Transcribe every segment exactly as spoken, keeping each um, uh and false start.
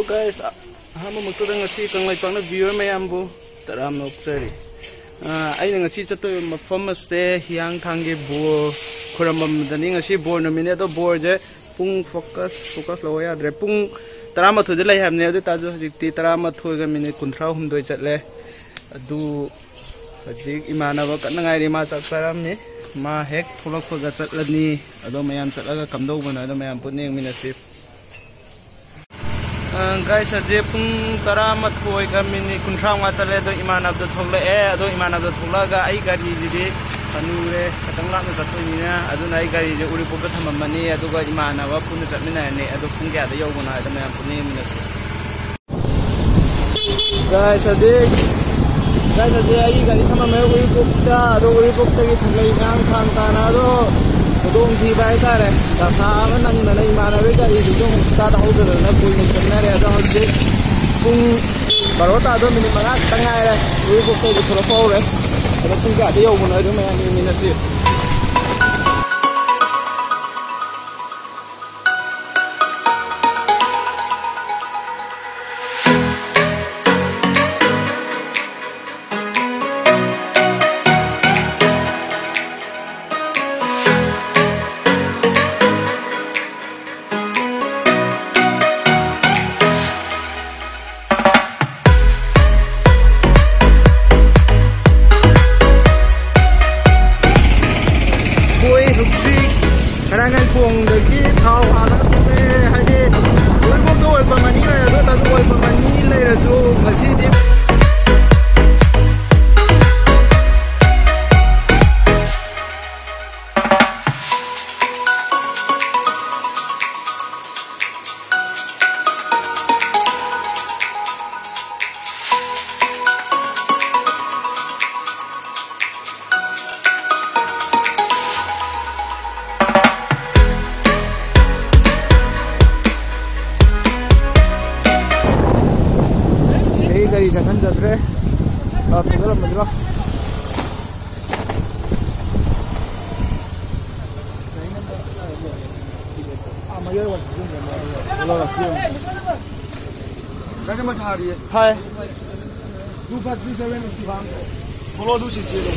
Guys, ꯑ-, ꯑꯍꯥꯟꯕꯃꯛꯇꯗ ꯉꯁꯤ ꯀꯪꯂꯩꯄꯥꯛꯅ viewer ꯃꯌꯥꯝꯕꯨ ꯇꯔꯥꯝꯅ ꯑꯣꯛꯆꯔꯤ꯫ ꯑ, ꯑꯩꯅ ꯉꯁꯤ ꯆꯠꯇꯣꯏꯕ ꯃꯐꯝ ꯑꯁꯦ ꯍꯤꯌꯥꯡꯊꯥꯡꯒꯤ ꯕꯣꯔ ꯈꯨꯔꯝꯕꯝꯗꯅꯤ꯫ ꯉꯁꯤ ꯕꯣꯔ ꯅꯨꯃꯤꯠꯅꯤ, ꯑꯗꯣ ꯕꯣꯔꯁꯦ ꯄꯨꯡ focus, focus ꯂꯧꯕ ꯌꯥꯗ꯭ꯔꯦ꯫ ꯄꯨꯡ ꯇꯔꯥꯃꯥꯊꯣꯏꯗ ꯂꯩ ꯍꯥꯏꯕꯅꯦ, ꯑꯗꯨ ꯑꯣꯏꯇꯥꯔꯁꯨ ꯍꯧꯖꯤꯛꯇꯤ ꯇꯔꯥꯃꯥꯊꯣꯏꯒ ꯃꯤꯅꯤꯠ ꯀꯨꯟꯊ꯭ꯔꯥ ꯍꯨꯝꯗꯣꯏ ꯆꯠꯂꯦ꯫ ꯑꯗꯨ ꯍꯧꯖꯤꯛ ꯏꯃꯥꯟꯅꯕ ꯀꯟꯅ ꯉꯥꯏꯔꯤ, ꯃꯥ ꯆꯥꯛ ꯆꯥꯔꯝꯃꯤ꯫ ꯃꯥ ꯍꯦꯛ ꯊꯣꯛꯂꯛꯄꯒ ꯆꯠꯂꯅꯤ꯫ ꯑꯗꯣ ꯃꯌꯥꯝ ꯆꯠꯂꯒ ꯀꯝꯗꯧꯕꯅꯣ ꯍꯥꯏꯗꯣ ꯃꯌꯥꯝ ꯄꯨꯟꯅ ꯌꯦꯡꯃꯤꯟꯅꯁꯤ꯫ ꯑ, guys, ꯍꯧꯖꯤꯛ ꯄꯨꯡ ꯇꯔꯥꯃꯥꯊꯣꯏꯒ ꯃꯤꯅꯤꯠ ꯀꯨꯟꯊ꯭ꯔꯥ ꯃꯉꯥ ꯆꯠꯂꯦ꯫ ꯑꯗꯣ ꯏꯃꯥꯟꯅꯕꯗꯣ ꯊꯣꯛꯂꯛꯑꯦ꯫ ꯑꯗꯣ ꯏꯃꯥꯟꯅꯕꯗꯣ ꯊꯣꯛꯂꯛꯑꯒ ꯑꯩ ꯒꯥꯔꯤꯁꯤꯗꯤ ꯍꯅꯨꯔꯦ, ꯈꯤꯇꯪ ꯂꯥꯞꯅ ꯆꯠꯇꯣꯏꯅꯤꯅ, ꯑꯗꯨꯅ ꯑꯩ ꯒꯥꯔꯤꯁꯦ ꯎꯔꯤꯄꯣꯛꯇ ꯊꯝꯃꯝꯃꯅꯤ꯫ ꯑꯗꯨꯒ ꯏꯃꯥꯟꯅꯕ ꯄꯨꯟꯅ ꯆꯠꯃꯤꯟꯅꯔꯅꯤ꯫ ꯑꯗꯣ ꯄꯨꯡ ꯀꯌꯥꯗ ꯌꯧꯕꯅꯣ ꯍꯥꯏꯗꯣ ꯃꯌꯥꯝ ꯄꯨꯟꯅ ꯌꯦꯡꯃꯤꯟꯅꯁꯤ꯫ Guys, ꯍꯧꯖꯤꯛ, guys, ꯍꯧꯖꯤꯛ ꯑꯩꯒꯤ ꯒꯥꯔꯤ ꯊꯝꯃꯝꯃꯦ ꯎꯔꯤꯄꯣꯛꯇ꯫ ꯑꯗꯣ ꯎꯔꯤꯄꯣꯛꯇꯒꯤ ꯊꯣꯛꯂꯛꯏ ꯍꯤꯌꯥꯡꯊꯥꯡ ꯇꯥꯅ꯫ ꯑꯗꯣ ꯈꯨꯗꯣꯡ ꯊꯤꯕ ꯍꯥꯏꯇꯥꯔꯦ, ꯗꯁꯥ ꯑꯃ ꯅꯪꯗꯅ ꯏꯃꯥꯟꯅꯕꯒꯤ ꯒꯥꯔꯤꯗꯨꯁꯨ ꯑꯃꯨꯛ start ꯍꯧꯗꯗꯅ ꯀꯨꯏꯅ ꯆꯠꯅꯔꯦ꯫ ꯑꯗꯣ ꯍꯧꯖꯤꯛ ꯄꯨꯡ ꯕꯥꯔꯣ ꯇꯥꯗꯧ ꯃꯤꯅꯤꯠ ꯃꯉꯥ ꯈꯛꯇ ꯉꯥꯏꯔꯦ꯫ ꯎꯔꯤꯄꯣꯛꯇꯒꯤ ꯊꯣꯛꯂꯛꯄ ꯍꯧꯔꯦ꯫ ꯑꯗꯣ ꯄꯨꯡ ꯀꯌꯥꯗ ꯌꯧꯕꯅꯣ ꯍꯥꯏꯗꯣ ꯃꯌꯥꯝ ꯌꯦꯡꯃꯤꯟꯅꯁꯤ꯫ ꯑꯩꯈꯣꯏ ꯍꯧꯖꯤꯛ ꯀꯔꯥꯡꯒꯥꯏ ꯊꯣꯡꯗꯒꯤ ꯊꯥꯎ ꯍꯥꯜꯂꯒ ꯊꯣꯛꯂꯛꯑꯦ꯫ ꯍꯥꯏꯗꯤ ꯎꯔꯤꯄꯣꯛꯇ ꯑꯣꯏꯜ ꯄꯝ ꯑꯅꯤ ꯂꯩꯔꯦ, ꯑꯗꯨ ꯑꯣꯏꯇꯥꯔꯁꯨ ꯑꯣꯏꯜ ꯄꯝ ꯑꯅꯤ ꯂꯩꯔꯁꯨ ꯉꯁꯤꯗꯤ ꯑꯩ ꯒꯥꯔꯤ ꯆꯪꯍꯟꯖꯗ꯭ꯔꯦ꯫ ꯑ, ꯊꯧꯒꯠꯂꯝꯕꯗꯨꯔꯣ? ꯑꯥ, ꯃꯌꯥꯏ ꯋꯥꯏ ꯊꯧꯖꯤꯟꯈ꯭ꯔꯦ, ꯃꯌꯥꯏ ꯋꯥꯏ꯫ ꯂꯧꯔꯛꯁꯤ ꯌꯦꯡꯉꯨ꯫ ꯀꯩꯅꯣ ꯊꯥꯔꯤꯌꯦ꯫ ꯊꯥꯏ꯫ Two five three seven Imphal. Follow ꯑꯗꯨ ꯁꯤ ꯆꯦꯜꯂꯣ꯫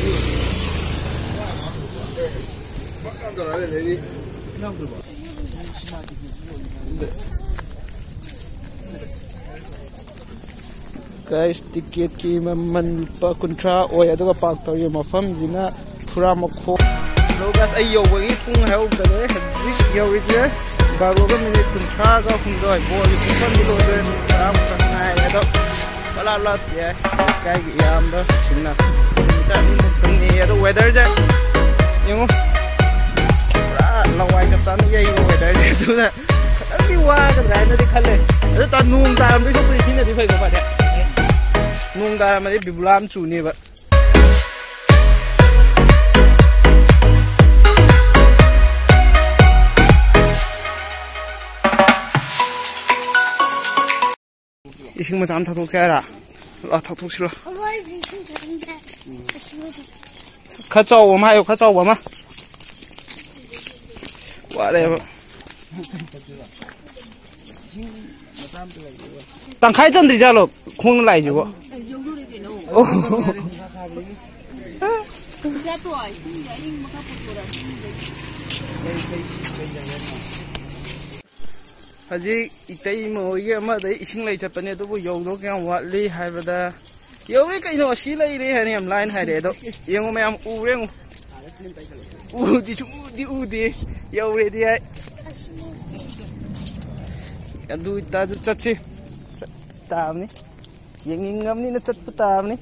Guys, ꯇꯤꯀꯦꯠꯀꯤ ꯃꯃꯜ ꯂꯨꯄꯥ ꯀꯨꯟꯊ꯭ꯔꯥ ꯑꯣꯏ, ꯑꯗꯨꯒ ꯄꯥꯔꯛ ꯇꯧꯔꯤꯕ ꯃꯐꯝꯁꯤꯅ ꯈꯨꯔꯥ ꯃꯈꯣꯡ꯫ Hello guys, ꯑꯩ ꯌꯧꯕꯒꯤ ꯄꯨꯡ ꯍꯥꯏꯍꯧꯗꯔꯦ꯫ ꯍꯧꯖꯤꯛ ꯌꯧꯔꯤꯁꯦ ꯕꯥꯔꯣꯒ ꯃꯤꯅꯤꯠ ꯀꯨꯟꯊ꯭ꯔꯥꯒ ꯍꯨꯝꯗꯣꯏ꯫ ꯕꯣꯜꯒꯤ ꯄꯨꯡꯐꯝꯗꯤ ꯂꯣꯏꯗꯣꯔꯦ, ꯃꯤꯅꯤꯠ ꯇꯔꯥꯃꯨꯛꯇ ꯉꯥꯏꯔꯦ꯫ ꯑꯗꯣ ꯀꯣꯏꯂꯥ ꯂꯥꯛꯇꯦ꯫ ꯂꯩꯀꯥꯏꯒꯤ ꯏꯌꯥꯝꯕꯁꯤꯡꯅ ꯈꯤꯇꯪ ꯇꯨꯝꯅꯤꯡꯉꯦ꯫ ꯑꯗꯣ weatherꯁꯦ ꯌꯦꯡꯉꯨ, ꯄꯨꯔꯥ ꯂꯋꯥꯏ ꯆꯞ ꯆꯥꯅ ꯌꯩꯕ weatherꯁꯦ꯫ ꯑꯗꯨꯅ ꯈꯤꯇꯪꯗꯤ ꯋꯥꯒꯗ꯭ꯔꯥ ꯍꯥꯏꯅꯗꯤ ꯈꯜꯂꯦ꯫ ꯑꯗꯨ ꯇꯥ-, ꯅꯣꯡ ꯇꯥꯔꯝꯗꯣꯏ ꯁꯔꯨꯛꯄꯨꯗꯤ ꯁꯤꯅꯗꯤ ꯐꯩꯀꯣ ꯐꯅꯤ꯫ ꯅꯣꯡ ꯇꯥꯔꯝꯃꯗꯤ ꯕꯤꯕꯨꯂꯥ ꯑꯃ ꯆꯨꯅꯦꯕ꯫ ꯏꯁꯤꯡ ꯃꯆꯥ ꯑꯃ ꯊꯛꯇꯣꯛꯁꯦ ꯍꯥꯏꯔ? ꯂꯥꯛ ꯊꯛꯇꯣꯛꯁꯤꯔꯣ? ꯈꯔ ꯆꯥꯎꯕ ꯑꯃ ꯍꯥꯏꯌꯣ, ꯈꯔ ꯆꯥꯎꯕ ꯑꯃ꯫ ꯋꯥꯔꯦꯕ꯫ ꯇꯪꯈꯥꯏ ꯆꯟꯗ꯭ꯔꯤꯖꯥꯠꯂꯣ ꯈꯣꯡꯅ ꯂꯥꯛꯏꯁꯤꯕꯣ? ꯑꯣ꯫ ꯍꯧꯖꯤꯛ ꯏꯇꯩꯃ ꯍꯣꯏꯒꯤ ꯑꯃꯗꯩ ꯏꯁꯤꯡ ꯂꯩ ꯆꯠꯄꯅꯦ, ꯑꯗꯨꯕꯨ ꯌꯧꯗꯧ ꯀꯌꯥꯝ ꯋꯥꯠꯂꯤ ꯍꯥꯏꯕꯗ, "ꯌꯧꯔꯦ ꯀꯩꯅꯣ, ꯑꯁꯤ ꯂꯩꯔꯦ" ꯍꯥꯏꯅ ꯌꯥꯝ line ꯍꯥꯏꯔꯦ꯫ ꯑꯗꯣ ꯌꯦꯡꯉꯣ ꯃꯌꯥꯝ, ꯎꯔꯦ ꯌꯦꯡꯉꯣ꯫ ꯎꯗꯤ ꯁꯨꯡꯎꯗꯤ ꯎꯗꯦ꯫ ꯌꯧꯔꯦꯗꯤ ꯍꯥꯏ꯫ ꯑꯗꯨ ꯑꯣꯏꯇꯥꯔꯁꯨ ꯆꯠꯁꯤ꯫ ꯆꯠ ꯇꯥꯕꯅꯤ꯫ ꯌꯦꯡꯅꯤꯡꯉꯕꯅꯤꯅ ꯆꯠꯄ ꯇꯥꯕꯅꯤ꯫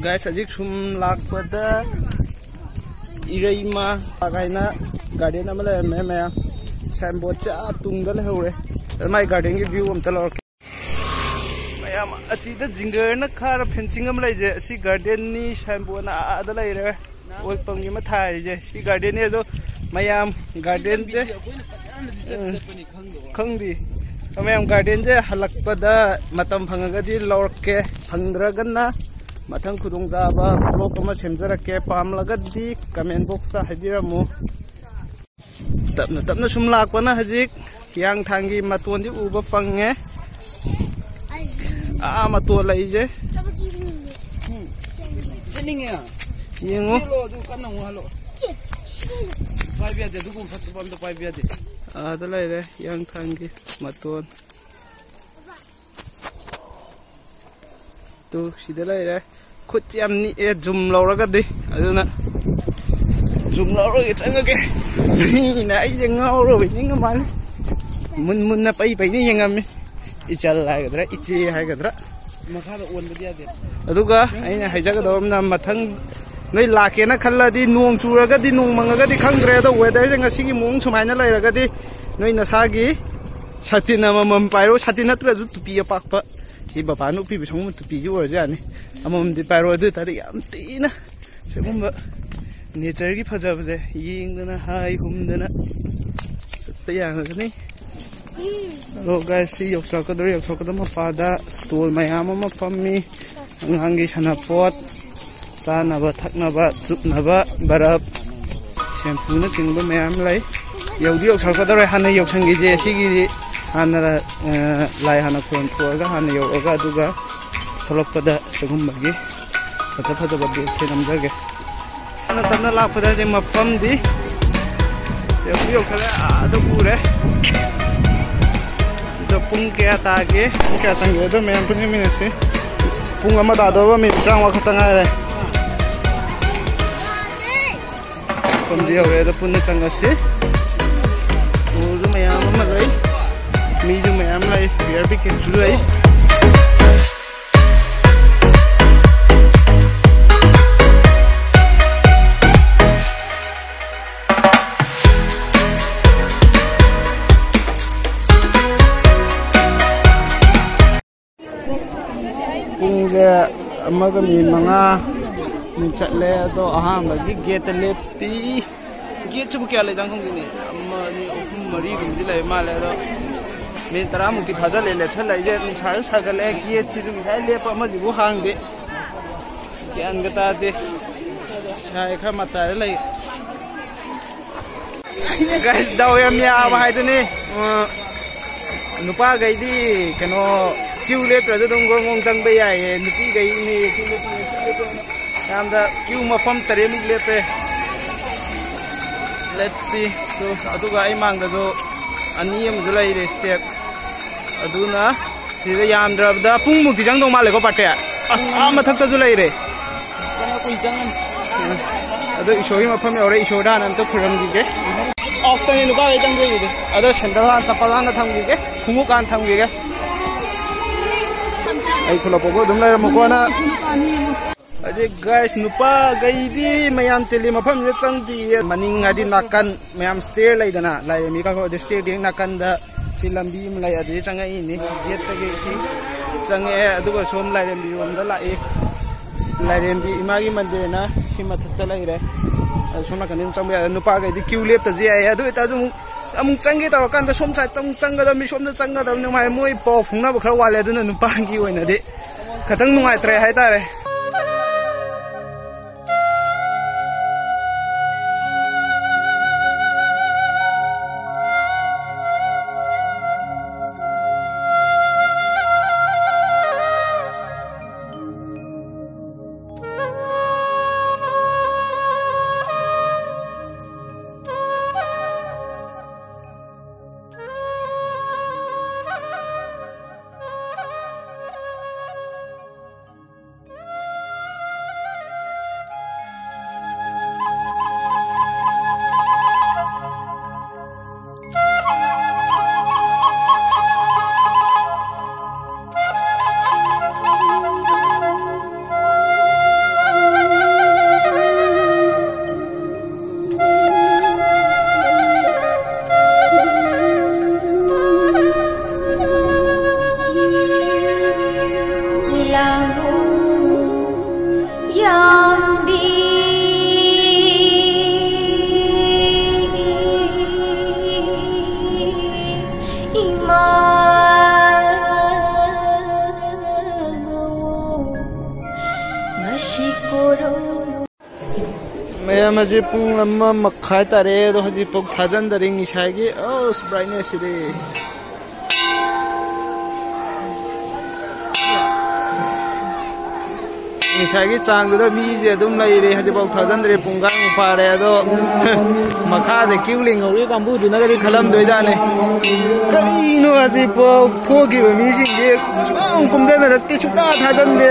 Guys, ꯍꯧꯖꯤꯛ ꯁꯨꯝ ꯂꯥꯛꯄꯗ ꯏꯔꯩꯃ ꯀꯥꯏꯅ garden ꯑꯃ ꯂꯩꯔꯝꯃꯦ ꯃꯌꯥꯝ꯫ Signboardꯁꯦ ꯑꯥ ꯇꯨꯡꯗ ꯂꯩꯍꯧꯔꯦ꯫ ꯑꯗ ꯃꯥꯏ gardenꯒꯤ view ꯑꯝꯇ ꯂꯧꯔꯛꯀꯦ꯫ ꯃꯌꯥꯝ ꯑꯁꯤꯗ ꯖꯤꯡꯒꯔꯅ ꯈꯥꯔ fencing ꯑꯃ ꯂꯩꯖꯩ꯫ ꯑꯁꯤ gardenꯅꯤ, signboardꯅ ꯑꯥꯗ ꯂꯩꯔꯦ꯫ ꯑꯣꯏꯜ ꯄꯝꯒꯤ ꯑꯃ ꯊꯥꯔꯤꯁꯦ ꯁꯤ gardenꯅꯤ꯫ ꯑꯗꯣ ꯃꯌꯥꯝ gardenꯁꯦ, ꯎꯝ, ꯈꯪꯗꯦ꯫ ꯃꯌꯥꯝ gardenꯁꯦ ꯍꯜꯂꯛꯄꯗ ꯃꯇꯝ ꯐꯪꯉꯒꯗꯤ ꯂꯧꯔꯛꯀꯦ, ꯐꯪꯗ꯭ꯔꯒꯅ ꯃꯊꯪ ꯈꯨꯗꯣꯡꯆꯥꯕ vlog ꯑꯃ ꯁꯦꯝꯖꯔꯛꯀꯦ꯫ ꯄꯥꯝꯂꯒꯗꯤ comment boxꯇ ꯍꯥꯏꯕꯤꯔꯝꯃꯨ꯫ ꯇꯞꯅ ꯇꯞꯅ ꯁꯨꯝ ꯂꯥꯛꯄꯅ ꯍꯧꯖꯤꯛ ꯍꯤꯌꯥꯡꯊꯥꯡꯒꯤ ꯃꯇꯣꯟꯗꯤ ꯎꯕ ꯐꯪꯉꯦ꯫ ꯑꯥ ꯃꯇꯣꯟ ꯂꯩꯁꯦ꯫ ꯆꯠꯅꯤꯡꯉꯦ꯫ ꯌꯦꯡꯉꯨ꯫ ꯆꯦꯜꯂꯣ, ꯑꯗꯨ ꯀꯟꯅ ꯑꯃꯨꯛ ꯍꯜꯂꯣ꯫ ꯄꯥꯏꯕ ꯌꯥꯗꯦ, ꯑꯗꯨꯒꯨꯝꯕ ꯐꯠꯇꯕ ꯑꯝꯇ ꯄꯥꯏꯕ ꯌꯥꯗꯦ꯫ ꯑꯥꯗ ꯂꯩꯔꯦ ꯍꯤꯌꯥꯡꯊꯥꯡꯒꯤ ꯃꯇꯣꯟ꯫ ꯇꯨ ꯁꯤꯗ ꯂꯩꯔꯦ꯫ ꯈꯨꯠꯁꯦ ꯌꯥꯝ ꯅꯤꯛꯑꯦ ꯖꯨꯝ ꯂꯧꯔꯒꯗꯤ꯫ ꯑꯗꯨꯅ ꯖꯨꯝ ꯂꯧꯔꯒ ꯆꯪꯉꯒꯦ꯫ ꯃꯤꯅ ꯑꯩꯁꯦ ꯉꯥꯎꯔꯕꯣꯏ ꯅꯤꯡꯉ ꯃꯥꯜꯂꯦ꯫ ꯃꯨꯟ ꯃꯨꯟꯅ ꯄꯩ ꯄꯩꯅ ꯌꯦꯡꯉꯝꯃꯤ꯫ ꯏꯆꯜ ꯍꯥꯏꯒꯗ꯭ꯔꯥ, ꯏꯆꯦ ꯍꯥꯏꯒꯗ꯭ꯔꯥ꯫ ꯃꯈꯥꯗ ꯑꯣꯟꯕꯗꯤ ꯌꯥꯗꯦ꯫ ꯑꯗꯨꯒ ꯑꯩꯅ ꯍꯥꯏꯖꯒꯗꯕ ꯑꯃꯅ, ꯃꯊꯪ ꯅꯣꯏ ꯂꯥꯛꯀꯦꯅ ꯈꯜꯂꯗꯤ, ꯅꯣꯡ ꯆꯨꯔꯒꯗꯤ, ꯅꯣꯡ ꯃꯪꯉꯒꯗꯤ ꯈꯪꯗ꯭ꯔꯦ, ꯑꯗꯣ ꯋꯦꯗꯔꯁꯦ ꯉꯁꯤꯒꯤ ꯃꯑꯣꯡ ꯁꯨꯃꯥꯏꯅ ꯂꯩꯔꯒꯗꯤ ꯅꯣꯏ ꯅꯁꯥꯒꯤ ꯁꯥꯇꯤꯟ ꯑꯃꯃꯝ ꯄꯥꯏꯔꯣ꯫ ꯁꯥꯇꯤꯟ ꯅꯠꯇ꯭ꯔꯁꯨ ꯇꯨꯄꯤ ꯑꯄꯥꯛꯄ, ꯁꯤ ꯕꯕꯥꯅ ꯎꯞꯄꯤꯕ ꯁꯒꯨꯝꯕ ꯇꯨꯄꯤꯁꯤ ꯑꯣꯏꯔꯁꯨ ꯌꯥꯅꯤ, ꯑꯃꯃꯝꯗꯤ ꯄꯥꯏꯔꯣ꯫ ꯑꯗꯨ ꯑꯣꯏ ꯇꯥꯔꯗꯤ ꯌꯥꯝ ꯊꯤꯅ ꯁꯤꯒꯨꯝꯕ ꯅꯦꯆꯔꯒꯤ ꯐꯖꯕꯁꯦ ꯌꯦꯡꯗꯅ ꯍꯥꯏ ꯍꯨꯝꯗꯅ ꯆꯠꯄ ꯌꯥꯒꯅꯤ꯫ ꯑꯗꯣ ꯒꯥꯏꯁ, ꯁꯤ ꯌꯧꯁꯤꯜꯂꯛꯀꯗꯧꯔꯦ꯫ ꯌꯧꯁꯤꯜꯂꯛꯀꯗꯧꯕ ꯃꯄꯥꯗ ꯁ꯭ꯇꯣꯜ ꯃꯌꯥꯝ ꯑꯃ ꯐꯝꯃꯤ꯫ ꯑꯉꯥꯡꯒꯤ ꯁꯥꯟꯅꯄꯣꯠ, ꯆꯥꯅꯕ ꯊꯛꯅꯕ, ꯆꯨꯞꯅꯕ, ꯕꯔꯞ, ꯁꯦꯝꯄꯨꯅꯆꯤꯡꯕ ꯃꯌꯥꯝ ꯂꯩ꯫ ꯌꯧꯗꯤ ꯌꯧꯁꯤꯜꯂꯛꯀꯗꯧꯔꯦ꯫ ꯍꯥꯟꯅ ꯌꯧꯁꯟꯈꯤꯁꯦ꯫ ꯁꯤꯒꯤꯗꯤ ꯍꯥꯟꯅ, ꯑ, ꯂꯥꯏ ꯍꯥꯟꯅ ꯈꯨꯔꯨꯝꯊꯣꯛꯑꯒ, ꯍꯥꯟꯅ ꯌꯧꯔꯒ, ꯑꯗꯨꯒ ꯊꯣꯛꯂꯛꯄꯗ ꯁꯤꯒꯨꯝꯕꯒꯤ ꯐꯖ ꯐꯖꯕ ꯕꯦꯒꯁꯦ ꯅꯝꯖꯒꯦ꯫ ꯇꯞꯅ ꯇꯞꯅ ꯂꯥꯛꯄꯗ ꯍꯧꯖꯤꯛ ꯃꯐꯝꯗꯤ ꯌꯧꯁꯨ ꯌꯧꯁꯜꯂꯦ, ꯑꯥꯗ ꯎꯔꯦ꯫ ꯑꯗꯣ ꯄꯨꯡ ꯀꯌꯥ ꯇꯥꯒꯦ, ꯄꯨꯡ ꯀꯌꯥ ꯆꯪꯒꯦ, ꯑꯗꯣ ꯃꯌꯥꯝ ꯄꯨꯟꯅ ꯌꯦꯡꯃꯤꯟꯅꯁꯤ꯫ ꯄꯨꯡ ꯑꯃ ꯇꯥꯗꯧꯕ, ꯃꯤꯅꯤꯠ ꯇꯔꯥꯃꯉꯥ ꯈꯛꯇ ꯉꯥꯏꯔꯦ꯫ ꯃꯐꯝꯗꯤ ꯌꯧꯔꯦ, ꯑꯗꯣ ꯄꯨꯟꯅ ꯆꯪꯉꯁꯤ꯫ ꯁ꯭ꯇꯣꯜꯁꯨ ꯃꯌꯥꯝ ꯑꯃ ꯂꯩ, ꯃꯤꯁꯨ ꯃꯌꯥꯝ ꯂꯩ, ꯕꯤꯌꯔ ꯄꯦꯀꯦꯠꯁꯨ ꯂꯩ꯫ ꯄꯨꯡꯁꯦ ꯑꯃꯒ ꯃꯤꯅꯤꯠ ꯃꯉꯥ ꯆꯠꯂꯦ꯫ ꯑꯗꯣ ꯑꯍꯥꯟꯕꯒꯤ ꯒꯦꯠꯇ ꯂꯦꯞꯄꯤ꯫ ꯒꯦꯠꯁꯤꯕꯨ ꯀꯌꯥ ꯂꯩꯖꯥꯠꯅꯣ ꯈꯪꯗꯦꯅꯦ꯫ ꯑꯃ, ꯑꯅꯤ, ꯑꯍꯨꯝ, ꯃꯔꯤꯒꯨꯝꯕꯗꯤ ꯂꯩ ꯃꯥꯜꯂꯦ꯫ ꯑꯗꯣ ꯃꯤꯅꯤꯠ ꯇꯔꯥꯃꯨꯛꯇꯤ ꯐꯥꯖꯤꯜꯂꯦ ꯂꯦꯞꯁꯜꯂꯛꯏꯁꯦ꯫ ꯅꯨꯡꯁꯥꯁꯨ ꯁꯥꯒꯠꯂꯛꯑꯦ꯫ ꯒꯦꯠꯁꯤꯁꯨ ꯉꯁꯥꯏ ꯂꯦꯞꯄ ꯑꯃꯁꯤꯕꯨ ꯍꯥꯡꯗꯦ꯫ ꯒ꯭ꯌꯥꯟꯒ ꯇꯥꯗꯦ꯫ ꯁꯥꯏ ꯈꯔ ꯃꯇꯥꯏꯗ ꯂꯩ꯫ ꯒꯥꯏꯁ, ꯗꯥꯎ ꯌꯥꯝ ꯌꯥꯕ ꯍꯥꯏꯗꯨꯅꯤ꯫ ꯑ, ꯅꯨꯄꯥꯈꯩꯗꯤ ꯀꯩꯅꯣ, ꯀ꯭ꯌꯨ ꯂꯦꯞꯇ꯭ꯔꯁꯨ ꯑꯗꯨꯝ ꯒꯣꯔꯣꯡ ꯒꯣꯔꯣꯡ ꯆꯪꯕ ꯌꯥꯏꯌꯦ꯫ ꯅꯨꯄꯤꯈꯩꯅꯦ ꯀ꯭ꯌꯨ ꯂꯦꯞꯄ, ꯀ꯭ꯌꯨ ꯂꯦꯞꯄ꯫ ꯌꯥꯝꯗ ꯀ꯭ꯌꯨ ꯃꯐꯝ ꯇꯔꯦꯠꯃꯨꯛ ꯂꯦꯞꯄꯦ꯫ Let's see꯫ ꯑꯗꯨ, ꯑꯗꯨꯒ ꯑꯩ ꯃꯥꯡꯗꯁꯨ ꯑꯅꯤ ꯑꯃꯁꯨ ꯂꯩꯔꯦ, ꯁ꯭ꯇꯦꯞ꯫ ꯑꯗꯨꯅ ꯁꯤꯗ ꯌꯥꯝꯗ꯭ꯔꯕꯗ ꯄꯨꯡꯃꯨꯛꯇꯤ ꯆꯪꯗꯧ ꯃꯥꯜꯂꯦꯀꯣ, ꯄꯥꯔꯇꯤ? ꯑꯁ, ꯑꯥ ꯃꯊꯛꯇꯁꯨ ꯂꯩꯔꯦ꯫ ꯆꯪꯉ ꯀꯨꯏ ꯆꯪꯉꯅꯤ꯫ ꯑꯗꯣ ꯏꯁꯣꯔꯒꯤ ꯃꯐꯝ ꯌꯧꯔꯦ, ꯏꯁꯣꯔꯗ ꯍꯥꯟꯅ ꯑꯝꯇ ꯈꯨꯔꯨꯝꯈꯤꯒꯦ꯫ ꯑꯣꯐꯇꯅꯤ ꯅꯨꯄꯥꯈꯩ ꯆꯪꯗꯣꯏꯁꯤꯗꯤ꯫ ꯑꯗꯣ ꯁꯦꯟꯗꯜ ꯍꯥꯟꯅ, ꯆꯄꯜ ꯍꯥꯟꯅ ꯊꯝꯈꯤꯒꯦ, ꯈꯣꯡꯎꯞ ꯍꯥꯟꯅ ꯊꯝꯈꯤꯒꯦ꯫ ꯑꯩ ꯊꯣꯛꯂꯛꯄꯕꯨ ꯑꯗꯨꯝ ꯂꯩꯔꯝꯃꯨꯀꯣ ꯅꯪ꯫ ꯑꯗꯩ guys, ꯅꯨꯄꯥꯈꯩꯗꯤ ꯃꯌꯥꯝ ꯇꯤꯜꯂꯤ ꯃꯐꯝꯁꯤꯗ ꯆꯪꯗꯤꯌꯦ꯫ ꯃꯅꯤꯡ ꯍꯥꯏꯗꯤ ꯅꯥꯀꯟ ꯃꯌꯥꯝ stair ꯂꯩꯗꯅ, ꯂꯥꯏꯔꯦꯝꯕꯤ ꯀꯥꯈꯠꯄ stair ꯗꯤ ꯍꯦꯛ ꯅꯥꯀꯟꯗ ꯁꯤ ꯂꯝꯕꯤ ꯑꯃ ꯂꯩ, ꯑꯗꯨꯗꯤ ꯆꯪꯉꯛꯏꯅꯤ꯫ Gate ꯇꯒꯤ ꯁꯤ ꯆꯪꯉꯛꯑꯦ, ꯑꯗꯨꯒ ꯁꯣꯝ ꯂꯥꯏꯔꯦꯝꯕꯤ ꯔꯣꯝꯗ ꯂꯥꯛꯏ꯫ ꯂꯥꯏꯔꯦꯝꯕꯤ ꯏꯃꯥꯒꯤ ꯃꯟꯗꯤꯔꯅ ꯁꯤ ꯃꯊꯛꯇ ꯂꯩꯔꯦ꯫ ꯑꯗꯨ ꯁꯣꯝ ꯅꯥꯀꯟꯗ ꯑꯗꯨꯝ ꯆꯪꯕ ꯌꯥꯔꯦ꯫ ꯅꯨꯄꯥꯈꯩꯗꯤ ꯀ꯭ꯌꯨ ꯂꯦꯞꯇꯁꯨ ꯌꯥꯏꯌꯦ꯫ ꯑꯗꯨ ꯑꯣꯏꯇꯥꯔꯁꯨ ꯑꯃꯨꯛ, ꯑꯃꯨꯛ ꯆꯪꯒꯦ ꯇꯧꯔꯀꯥꯟꯗ ꯁꯣꯝ side ꯇ ꯑꯃꯨꯛ ꯆꯪꯒꯗꯕꯅꯤ, ꯁꯣꯝꯗ ꯆꯪꯒꯗꯕꯅꯤ꯫ ꯃꯥꯏ ꯃꯣꯏ ꯄꯥꯎ ꯐꯥꯎꯅꯕ ꯈꯔ ꯋꯥꯠꯂꯦ, ꯑꯗꯨꯅ ꯅꯨꯄꯥꯒꯤ ꯑꯣꯏꯅꯗꯤ ꯈꯇꯪ ꯅꯨꯡꯉꯥꯏꯇ꯭ꯔꯦ ꯍꯥꯏꯇꯥꯔꯦ꯫ ꯍꯧꯖꯤꯛ ꯄꯨꯡ ꯑꯃ ꯃꯈꯥꯏ ꯇꯥꯔꯦ, ꯑꯗꯣ ꯍꯧꯖꯤꯛꯐꯥꯎ ꯊꯥꯖꯟꯗꯔꯤ꯫ ꯉꯁꯥꯏꯒꯤ ꯑꯁ, brightness ꯁꯤꯗꯤ꯫ ꯉꯁꯥꯏꯒꯤ ꯆꯥꯡꯗꯨꯗ ꯃꯤꯁꯦ ꯑꯗꯨꯝ ꯂꯩꯔꯦ, ꯍꯧꯖꯤꯛꯐꯥꯎ ꯊꯥꯖꯟꯗ꯭ꯔꯦ, ꯄꯨꯡꯈꯥꯏꯃꯨꯛ ꯐꯥꯔꯦ꯫ ꯑꯗꯣ ꯃꯈꯥꯗ queue ꯂꯦꯡꯍꯧꯔꯤ ꯀꯥꯡꯕꯨꯗꯨꯅꯒꯗꯤ ꯈꯜꯂꯝꯗꯣꯏꯖꯥꯠꯅꯤ, "ꯀꯔꯤꯅꯣ ꯍꯧꯖꯤꯛꯐꯥꯎ ꯊꯣꯛꯈꯤꯕ ꯃꯤꯁꯤꯡꯁꯦ ꯁꯨꯡꯀꯨꯝ ꯀꯨꯝꯊꯅꯔꯛꯇꯦ, ꯁꯨꯡꯊꯥ ꯊꯥꯖꯟꯗꯦ,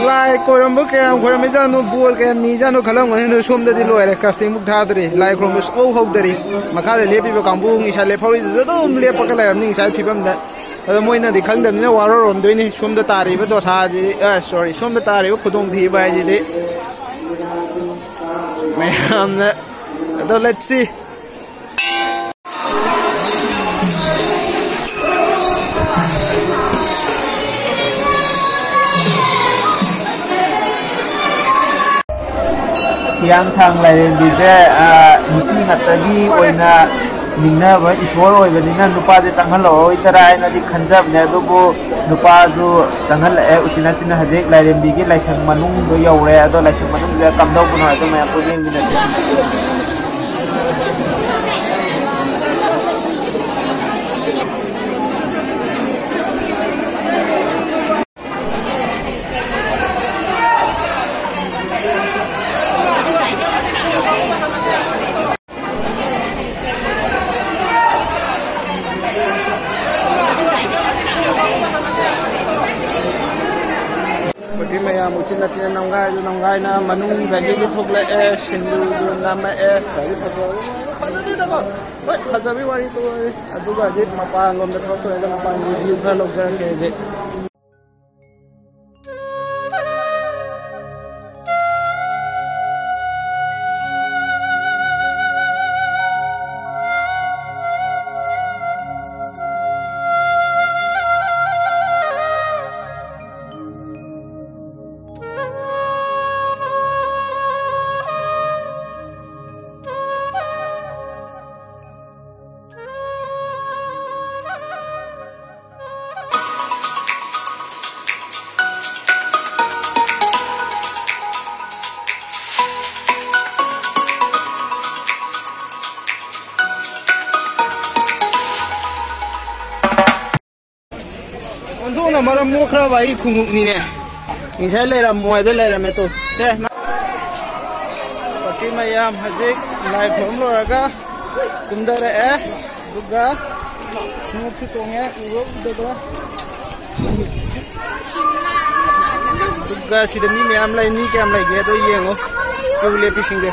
ꯂꯥꯏ ꯈꯣꯏꯔꯝꯕ ꯀꯌꯥꯝ ꯈꯣꯏꯔꯝꯃꯤꯖꯥꯠꯅꯣ, ꯕꯣꯔ ꯀꯌꯥꯝ ꯅꯤꯖꯥꯠꯅꯣ" ꯈꯜꯂꯝꯒꯅꯤ꯫ ꯑꯗꯣ ꯁꯣꯝꯗꯗꯤ ꯂꯣꯏꯔꯦ, casting ꯕꯨꯛ ꯊꯥꯗ꯭ꯔꯤ, ꯂꯥꯏ ꯈꯨꯔꯨꯝꯕ ꯁꯨꯡꯍꯧ ꯍꯧꯗꯔꯤ꯫ ꯃꯈꯥꯗ ꯂꯦꯞꯄꯤꯕ ꯀꯥꯡꯕꯨ, ꯉꯁꯥꯏ ꯂꯦꯞꯍꯧꯔꯤꯗꯨꯁꯨ ꯑꯗꯨꯝ ꯂꯦꯞꯄꯒ ꯂꯩꯔꯝꯅꯤ ꯉꯁꯥꯏ ꯐꯤꯕꯝꯗ꯫ ꯑꯗꯣ ꯃꯣꯏꯅꯗꯤ ꯈꯪꯗꯕꯅꯤꯅ ꯋꯥꯔꯧꯔꯝꯗꯣꯏꯅꯤ꯫ ꯁꯣꯝꯗ ꯇꯥꯔꯤꯕ ꯗꯣꯁꯥꯁꯤꯗꯤ, ꯑ, sorry, ꯁꯣꯝꯗ ꯇꯥꯔꯤꯕ ꯈꯨꯗꯣꯡꯊꯤꯕ ꯍꯥꯏꯁꯤꯗꯤ ꯃꯌꯥꯝꯅ꯫ ꯑꯗꯣ let's see꯫ ꯍꯤꯌꯥꯡꯊꯥꯡ ꯂꯥꯏꯔꯦꯝꯕꯤꯁꯦ, ꯑ, ꯅꯨꯄꯤ ꯉꯥꯛꯇꯒꯤ ꯑꯣꯏꯅ ꯅꯤꯡꯅꯕ ꯏꯁꯣꯔ ꯑꯣꯏꯕꯅꯤꯅ ꯅꯨꯄꯥꯁꯦ ꯆꯪꯍꯜꯂꯛꯑꯣꯏꯗꯔꯥ ꯍꯥꯏꯅꯗꯤ ꯈꯟꯖꯕꯅꯦ, ꯑꯗꯨꯕꯨ ꯅꯨꯄꯥꯁꯨ ꯆꯪꯍꯜꯂꯛꯑꯦ꯫ ꯎꯆꯤꯟ ꯅꯥꯆꯤꯟꯅ ꯍꯧꯖꯤꯛ ꯂꯥꯏꯔꯦꯝꯕꯤꯒꯤ ꯂꯥꯏꯁꯪ ꯃꯅꯨꯡꯗꯣ ꯌꯧꯔꯦ꯫ ꯑꯗꯣ ꯂꯥꯏꯁꯪ ꯃꯅꯨꯡꯁꯤꯗ ꯀꯝꯗꯧꯕꯅꯣ ꯍꯥꯏꯗꯣ ꯃꯌꯥꯝ ꯄꯨꯟꯅ ꯌꯦꯡꯃꯤꯟꯅꯁꯦ꯫ ꯍꯧꯖꯤꯛ ꯃꯌꯥꯝ ꯎꯆꯤꯟ ꯅꯥꯆꯤꯟꯅ ꯅꯝꯒꯥꯏꯗꯨ ꯅꯝꯒꯥꯏꯅ ꯃꯅꯨꯡꯗꯒꯤꯗꯤ ꯊꯣꯛꯂꯛꯑꯦ, ꯁꯤꯟꯗꯨꯔꯁꯨ ꯅꯝꯃꯛꯑꯦ꯫ ꯐꯗꯤ ꯐꯖꯕ-, ꯐꯖꯗꯦꯗꯀꯣ꯫ ꯍꯣꯏ, ꯐꯖꯕꯤ ꯋꯥꯔꯤ ꯇꯣꯛꯑꯁꯤ꯫ ꯑꯗꯨꯒ ꯍꯧꯖꯤꯛ ꯃꯄꯥꯟꯂꯣꯝꯗ ꯊꯣꯛꯇꯣꯔꯦ, ꯑꯗꯣ ꯃꯄꯥꯟꯒꯤ view ꯈꯔ ꯂꯧꯖꯔꯛꯀꯦ ꯍꯧꯖꯤꯛ꯫ ꯁꯣꯝꯅ ꯃꯔꯝ ꯃꯣꯛꯈ꯭ꯔꯕ ꯑꯩ ꯈꯣꯡꯎꯞꯅꯤꯅꯦ꯫ ꯉꯁꯥꯏ ꯂꯩꯔꯝꯃꯣ ꯍꯥꯏꯕ ꯂꯩꯔꯝꯃꯦ ꯇꯨ꯫ ꯁꯦ, ꯃ-, ꯄꯥꯔꯇꯤ ꯃꯌꯥꯝ ꯍꯧꯖꯤꯛ ꯂꯥꯏ ꯈꯨꯔꯨꯝ ꯂꯣꯏꯔꯒ ꯀꯨꯝꯊꯔꯛꯑꯦ꯫ ꯑꯗꯨꯒ ꯈꯣꯡꯎꯞꯁꯨ ꯇꯣꯡꯉꯦ, ꯎꯕ ꯎꯗꯕ꯫ ꯑꯗꯨꯒ ꯁꯤꯗ ꯃꯤ ꯃꯌꯥꯝ ꯂꯩ, ꯃꯤ ꯀꯌꯥꯝ ꯂꯩꯒꯦ ꯑꯗꯣ ꯌꯦꯡꯉꯣ꯫ ꯀ꯭ꯌꯨ ꯂꯦꯞꯄꯤꯁꯤꯡꯁꯦ꯫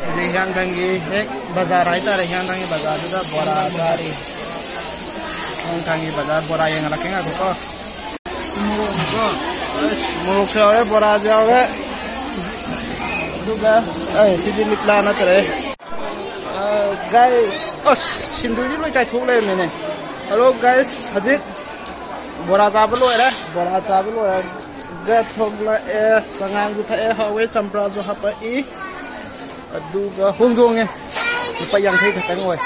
ꯍꯧꯖꯤꯛ ꯍꯤꯌꯥꯡꯊꯥꯡꯒꯤ ꯍꯦꯛ ꯕꯖꯥꯔ ꯍꯥꯏꯇꯥꯔꯦ, ꯍꯤꯌꯥꯡꯊꯥꯡꯒꯤ ꯕꯖꯥꯔꯗꯨꯗ ꯕꯣꯔꯥ ꯆꯥꯔꯤ꯫ ꯍꯤꯌꯥꯡꯊꯥꯡꯒꯤ ꯕꯖꯥꯔ ꯕꯣꯔꯥ ꯌꯦꯡꯍꯜꯂꯛꯀꯦ, ꯉꯥꯏꯈꯣꯀꯣ꯫ ꯃꯣꯔꯣꯛꯁꯨ ꯌꯥꯎꯔꯦ, ꯕꯣꯔꯥꯁꯨ ꯌꯥꯎꯔꯦ꯫ ꯑꯗꯨꯒ, ꯑꯩ, ꯁꯤꯗꯤ ꯂꯤꯛꯂꯥ ꯅꯠꯇꯔꯦ꯫ ꯑ, ꯒꯥꯏꯁ, ꯑꯁ, ꯁꯤꯡꯖꯨꯗꯤ ꯂꯣꯏ ꯆꯥꯏꯊꯣꯛ ꯂꯩꯔꯝꯃꯦꯅꯦ꯫ ꯍꯜꯂꯣ, ꯒꯥꯏꯁ, ꯍꯧꯖꯤꯛ ꯕꯣꯔꯥ ꯆꯥꯕ ꯂꯣꯏꯔꯦ꯫ ꯕꯣꯔꯥ ꯆꯥꯕ ꯂꯣꯏꯔꯒ ꯊꯣꯛꯂꯛꯑꯦ꯫ ꯆꯉꯥꯡꯁꯨ ꯊꯛꯑꯦ, ꯍꯥꯎꯋꯦ, ꯆꯝꯄ꯭ꯔꯥꯁꯨ ꯍꯥꯄꯛꯏ꯫ ꯑꯗꯨꯒ ꯍꯣꯡꯗꯣꯡꯉꯦ꯫ ꯂꯨꯄꯥ ꯌꯥꯡꯈꯩ ꯈꯛꯇꯪ ꯑꯣꯏ꯫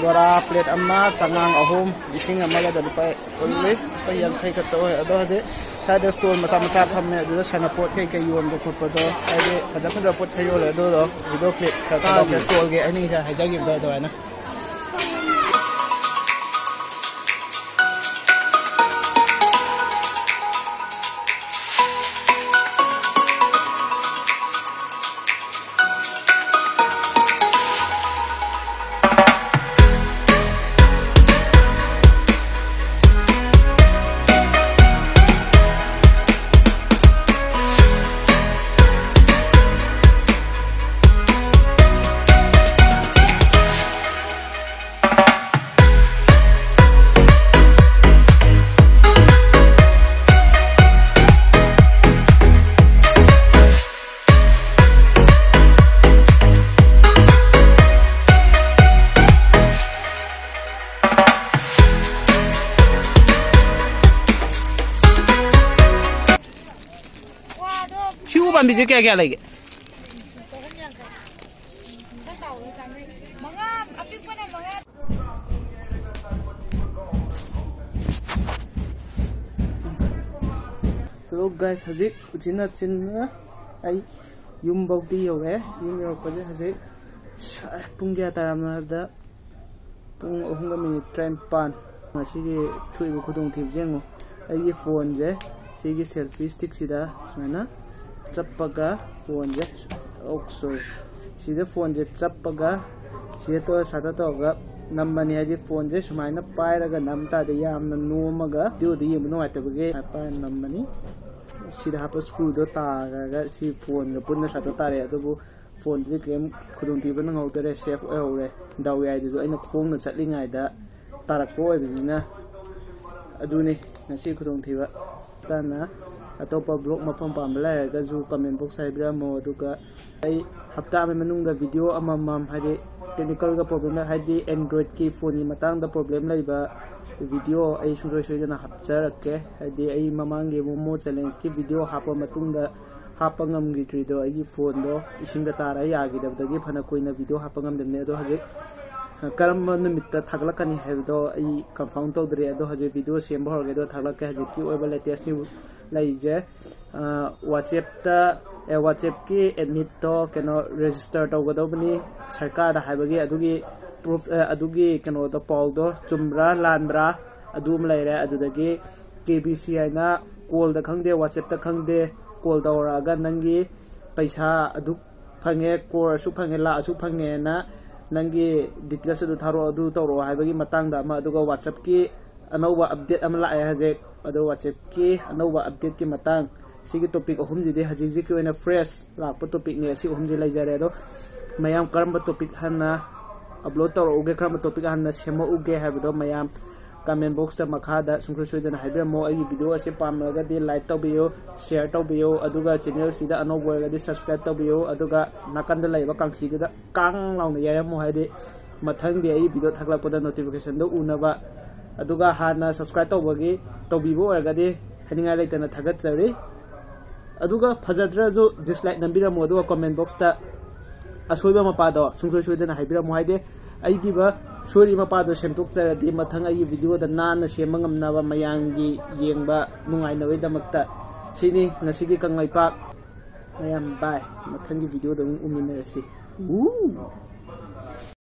ꯕꯣꯔꯥ ꯄ꯭ꯂꯦꯠ ꯑꯃ, ꯆꯉꯥꯡ ꯑꯍꯨꯝ, ꯏꯁꯤꯡ ꯑꯃꯒꯗ ꯂꯨꯄꯥ, ꯑꯣꯟꯂꯤ ꯂꯨꯄꯥ ꯌꯥꯡꯈꯩ ꯈꯛꯇ ꯑꯣꯏ꯫ ꯑꯗꯣ ꯍꯧꯖꯤꯛ ꯁ꯭ꯋꯥꯏꯗ ꯁ꯭ꯇꯣꯜ ꯃꯆꯥ ꯃꯆꯥ ꯐꯝꯃꯦ, ꯑꯗꯨꯗ ꯁꯥꯟꯅꯄꯣꯠ ꯀꯩꯀꯩ ꯌꯣꯟꯕ ꯈꯣꯠꯄꯗꯣ, ꯍꯥꯏꯗꯤ ꯐꯖ ꯐꯖꯕ ꯄꯣꯠ ꯈꯔ ꯌꯣꯜꯂꯦ꯫ ꯑꯗꯨꯗꯣ ꯚꯤꯗꯤꯑꯣ ꯀ꯭ꯂꯤꯞ ꯈꯔ ꯈꯔ ꯇꯧꯒꯦ꯫ ꯁ꯭ꯇꯣꯜꯒꯤ ꯑꯩꯅ ꯉꯁꯥꯏ ꯍꯥꯏꯖꯈꯤꯕꯗꯣ ꯑꯗꯨꯃꯥꯏꯅ꯫ ꯁꯤ ꯎ ꯄꯥꯝꯕꯤꯁꯦ ꯀꯌꯥ ꯀꯌꯥ ꯂꯩꯒꯦ? ꯃꯉꯥ, ꯑꯄꯤꯛꯄꯅ ꯃꯉꯥ꯫ Hello guys, ꯍꯧꯖꯤꯛ ꯎꯆꯤꯟ ꯅꯥꯆꯤꯟꯅ ꯑꯩ ꯌꯨꯝꯐꯧꯗꯤ ꯌꯧꯔꯦ꯫ ꯌꯨꯝ ꯌꯧꯔꯛꯄꯁꯦ ꯍꯧꯖꯤꯛ ꯁ- ꯄꯨꯡ ꯀꯌꯥ ꯇꯥꯔꯝꯅꯣ ꯍꯥꯏꯕꯗ, ꯄꯨꯡ ꯑꯍꯨꯝꯒ ꯃꯤꯅꯤꯠ ꯇꯔꯥꯅꯤꯄꯥꯟ꯫ ꯉꯁꯤꯒꯤ ꯊꯣꯛꯏꯕ ꯈꯨꯗꯣꯡꯊꯤꯕꯁꯦ ꯌꯦꯡꯉꯨ꯫ ꯑꯩꯒꯤ ꯐꯣꯟꯁꯦ ꯁꯤꯒꯤ ꯁꯦꯜꯐꯤ ꯁ꯭ꯇꯤꯛꯁꯤꯗ ꯁꯨꯃꯥꯏꯅ ꯆꯞꯄꯒ, ꯐꯣꯟꯁꯦ, ꯑꯣ, ꯁꯣꯔꯤ, ꯁꯤꯗ ꯐꯣꯟꯁꯦ ꯆꯞꯄꯒ, ꯁꯤꯗ ꯇꯧꯔ ꯁꯥꯗ ꯇꯧꯔꯒ ꯅꯝꯕꯅꯤ꯫ ꯍꯥꯏꯗꯤ ꯐꯣꯟꯁꯦ ꯁꯨꯃꯥꯏꯅ ꯄꯥꯏꯔꯒ ꯅꯝ ꯇꯥꯔꯗꯤ ꯌꯥꯝꯅ ꯅꯣꯝꯃꯒ ꯚꯤꯗꯤꯑꯣꯗ ꯌꯦꯡꯕ ꯅꯨꯡꯉꯥꯏꯇꯕꯒꯤ ꯄꯥꯏꯔ ꯅꯝꯕꯅꯤ꯫ ꯁꯤꯗ ꯍꯥꯞꯄ ꯁ꯭ꯀ꯭ꯔꯨꯗꯣ ꯇꯥꯔꯒ ꯁꯤ ꯐꯣꯟꯒ ꯄꯨꯟꯅ ꯁꯥꯗ ꯇꯥꯔꯦ꯫ ꯑꯗꯨꯕꯨ ꯐꯣꯟꯗꯨꯗꯤ ꯀꯔꯤꯝ ꯈꯨꯗꯣꯡꯊꯤꯕ ꯅꯪꯍꯧꯗꯔꯦ, ꯁꯦꯐ ꯑꯣꯏꯍꯧꯔꯦ꯫ ꯗꯥꯎ ꯌꯥꯏꯗꯨꯁꯨ ꯑꯩꯅ ꯈꯣꯡꯅ ꯆꯠꯂꯤꯉꯩꯗ ꯇꯥꯔꯛꯄ ꯑꯣꯏꯕꯅꯤꯅ꯫ ꯑꯗꯨꯅꯤ ꯉꯁꯤ ꯈꯨꯗꯣꯡꯊꯤꯕ꯫ ꯇꯥꯅ ꯑꯇꯣꯞꯄ ꯕ꯭ꯂꯣꯛ ꯃꯐꯝ ꯄꯥꯝꯕ ꯂꯩꯔꯒꯁꯨ ꯀꯃꯦꯟ ꯕꯣꯛꯁ ꯍꯥꯏꯕꯤꯔꯝꯃꯣ꯫ ꯑꯗꯨꯒ ꯑꯩ ꯍꯞꯇꯥ ꯑꯃꯒꯤ ꯃꯅꯨꯡꯗ ꯚꯤꯗꯤꯑꯣ ꯑꯃꯃꯝ, ꯍꯥꯏꯗꯤ ꯇꯦꯛꯅꯤꯀꯦꯜꯒ ꯄ꯭ꯔꯣꯕ꯭ꯂꯦꯝ ꯂꯩ, ꯍꯥꯏꯗꯤ ꯑꯦꯟꯗ꯭ꯔꯣꯏꯗꯀꯤ ꯐꯣꯟꯒꯤ ꯃꯇꯥꯡꯗ ꯄ꯭ꯔꯣꯕ꯭ꯂꯦꯝ ꯂꯩꯕ ꯚꯤꯗꯤꯑꯣ ꯑꯩ ꯁꯨꯡꯁꯣꯏ ꯁꯣꯏꯗꯅ ꯍꯥꯞꯆꯔꯛꯀꯦ꯫ ꯍꯥꯏꯗꯤ ꯑꯩ ꯃꯃꯥꯡꯒꯤ ꯃꯣꯃꯣ ꯆꯦꯂꯦꯟꯖꯀꯤ ꯚꯤꯗꯤꯑꯣ ꯍꯥꯞꯄ ꯃꯇꯨꯡꯗ ꯍꯥꯞꯄ ꯉꯝꯈꯤꯗ꯭ꯔꯤꯗꯣ, ꯑꯩꯒꯤ ꯐꯣꯟꯗꯣ ꯏꯁꯤꯡꯗ ꯇꯥꯔ ꯌꯥꯈꯤꯗꯕꯗꯒꯤ ꯐꯅ ꯀꯨꯏꯅ ꯚꯤꯗꯤꯑꯣ ꯍꯥꯞꯄ ꯉꯝꯗꯕꯅꯤ꯫ ꯑꯗꯣ ꯍꯧꯖꯤꯛ ꯀꯔꯝꯕ ꯅꯨꯃꯤꯠꯇ ꯊꯥꯒꯠꯂꯛꯀꯅꯤ ꯍꯥꯏꯕꯗꯣ ꯑꯩ ꯀꯟꯐꯥꯔꯝ ꯇꯧꯗ꯭ꯔꯤ꯫ ꯑꯗꯣ ꯍꯧꯖꯤꯛ ꯚꯤꯗꯤꯑꯣ ꯁꯦꯝꯕ ꯍꯧꯔꯒꯦ, ꯑꯗꯣ ꯊꯥꯒꯠꯂꯛꯀꯦ꯫ ꯍꯧꯖꯤꯛꯀꯤ ꯑꯣꯏꯕ ꯂꯦꯇꯦꯁ ꯅ꯭ꯌꯨꯁ ꯂꯩꯔꯤꯁꯦ, ꯋꯥꯆꯦꯞꯇ, ꯋꯥꯆꯦꯞꯀꯤ ꯑꯦꯗꯃꯤꯠꯇꯣ ꯀꯩꯅꯣ ꯔꯦꯖꯤꯁꯇꯔ ꯇꯧꯒꯗꯧꯕꯅꯤ ꯁꯔꯀꯥꯔꯗ ꯍꯥꯏꯕꯒꯤ, ꯑꯗꯨꯒꯤ ꯄ꯭ꯔꯨꯐ, ꯑꯗꯨꯒꯤ ꯀꯩꯅꯣꯗꯣ, ꯄꯥꯎꯗꯣ ꯆꯨꯝꯕ꯭ꯔꯥ ꯂꯥꯟꯕ꯭ꯔꯥ ꯑꯗꯨ ꯑꯃ ꯂꯩꯔꯦ꯫ ꯑꯗꯨꯗꯒꯤ ꯀꯦ ꯕꯤ ꯁꯤ ꯍꯥꯏꯅ ꯀꯣꯜꯗ ꯈꯪꯗꯦ, ꯋꯥꯆꯦꯞꯇ ꯈꯪꯗꯦ, ꯀꯣꯜ ꯇꯧꯔꯛꯑꯒ ꯅꯪꯒꯤ ꯄꯩꯁꯥ ꯑꯗꯨ ꯐꯪꯉꯦ, ꯀ꯭ꯔꯣꯔ ꯑꯁꯨꯛ ꯐꯪꯉꯦ, ꯂꯥꯛ ꯑꯁꯨꯛ ꯐꯪꯉꯦꯅ ꯅꯪꯒꯤ ꯗꯤꯇꯦꯜꯁ ꯑꯗꯨ ꯊꯥꯔꯛꯑꯣ, ꯑꯗꯨ ꯇꯧꯔꯛꯑꯣ ꯍꯥꯏꯕꯒꯤ ꯃꯇꯥꯡꯗ ꯑꯃ, ꯑꯗꯨꯒ ꯋꯥꯆꯦꯞꯀꯤ ꯑꯅꯧꯕ ꯑꯞꯗꯦꯠ ꯑꯃ ꯂꯥꯛꯑꯦ ꯍꯧꯖꯤꯛ꯫ ꯑꯗꯣ ꯋꯥꯆꯦꯞꯀꯤ ꯑꯅꯧꯕ ꯑꯞꯗꯦꯠꯀꯤ ꯃꯇꯥꯡ, ꯁꯤꯒꯤ ꯇꯣꯄꯤꯛ ꯑꯍꯨꯝꯁꯤꯗꯤ ꯍꯧꯖꯤꯛ ꯍꯧꯖꯤꯛꯀꯤ ꯑꯣꯏꯅ ꯐ꯭ꯔꯦꯁ ꯂꯥꯛꯄ ꯇꯣꯄꯤꯛꯅꯦ꯫ ꯑꯁꯤ ꯑꯍꯨꯝꯁꯤ ꯂꯩꯖꯔꯦ꯫ ꯑꯗꯣ ꯃꯌꯥꯝ ꯀꯔꯝꯕ ꯇꯣꯄꯤꯛ ꯍꯥꯟꯅ ꯑꯞꯂꯣꯗ ꯇꯧꯔꯛꯎꯒꯦ, ꯀꯔꯝꯕ ꯇꯣꯄꯤꯛ ꯍꯥꯟꯅ ꯁꯦꯝꯃꯛꯎꯒꯦ ꯍꯥꯏꯕꯗꯣ ꯃꯌꯥꯝ ꯀꯃꯦꯟ ꯕꯣꯛꯁꯇ ꯃꯈꯥꯗ ꯁꯨꯡꯁꯣꯏ ꯁꯣꯏꯗꯅ ꯍꯥꯏꯕꯤꯔꯝꯃꯣ꯫ ꯑꯩꯒꯤ ꯚꯤꯗꯤꯑꯣ ꯑꯁꯤ ꯄꯥꯝꯂꯒꯗꯤ ꯂꯥꯏꯛ ꯇꯧꯕꯤꯌꯨ, ꯁꯤꯌꯔ ꯇꯧꯕꯤꯌꯨ, ꯑꯗꯨꯒ ꯆꯦꯅꯦꯜꯁꯤꯗ ꯑꯅꯧꯕ ꯑꯣꯏꯔꯒꯗꯤ ꯁꯕꯁꯀ꯭ꯔꯥꯏꯕ ꯇꯧꯕꯤꯌꯨ, ꯑꯗꯨꯒ ꯅꯥꯀꯟꯗ ꯂꯩꯕ ꯀꯥꯡꯁꯤꯗꯨꯗ ꯀꯥꯡ ꯂꯥꯎꯅ ꯌꯥꯏꯔꯝꯃꯨ, ꯍꯥꯏꯗꯤ ꯃꯊꯪꯗꯤ ꯑꯩ ꯚꯤꯗꯤꯑꯣ ꯊꯥꯒꯠꯂꯛꯄꯗ ꯅꯣꯇꯤꯐꯤꯀꯦꯁꯟꯗꯣ ꯎꯅꯕ꯫ ꯑꯗꯨꯒ ꯍꯥꯟꯅ ꯁꯕꯁꯀ꯭ꯔꯥꯏꯕ ꯇꯧꯕꯒꯤ, ꯇꯧꯕꯤꯕ ꯑꯣꯏꯔꯒꯗꯤ ꯍꯥꯏꯅꯤꯡꯉꯥꯏ ꯂꯩꯇꯅ ꯊꯥꯒꯠꯆꯔꯤ꯫ ꯑꯗꯨꯒ ꯐꯖꯗ꯭ꯔꯁꯨ ꯗꯤꯁꯂꯥꯏꯛ ꯅꯝꯕꯤꯔꯝꯃꯨ, ꯑꯗꯨꯒ ꯀꯣꯃꯦꯟ ꯕꯣꯛꯁꯇ ꯑꯁꯣꯏꯕ ꯃꯄꯥꯗꯣ ꯁꯨꯡꯁꯣꯏ ꯁꯣꯏꯗꯅ ꯍꯥꯏꯕꯤꯔꯝꯃꯨ꯫ ꯍꯥꯏꯗꯤ ꯑꯩꯒꯤꯕ ꯁꯣꯏꯔꯤ ꯃꯄꯥꯗꯣ ꯁꯦꯝꯗꯣꯛꯆꯔꯗꯤ ꯃꯊꯪ ꯑꯩꯒꯤ ꯚꯤꯗꯤꯑꯣꯗ ꯅꯥꯟꯅ ꯁꯦꯝꯕ ꯉꯝꯅꯕ, ꯃꯌꯥꯝꯒꯤ ꯌꯦꯡꯕ ꯅꯨꯡꯉꯥꯏꯅꯕꯒꯤꯗꯃꯛꯇ꯫ ꯁꯤꯅꯤ ꯉꯁꯤꯒꯤ ꯀꯪꯂꯩꯄꯥꯛ꯫ ꯃꯌꯥꯝ ꯕꯥꯏ, ꯃꯊꯪꯒꯤ ꯚꯤꯗꯤꯑꯣꯗ ꯑꯃꯨꯛ ꯎꯃꯤꯟꯅꯔꯁꯤ꯫ ꯎ!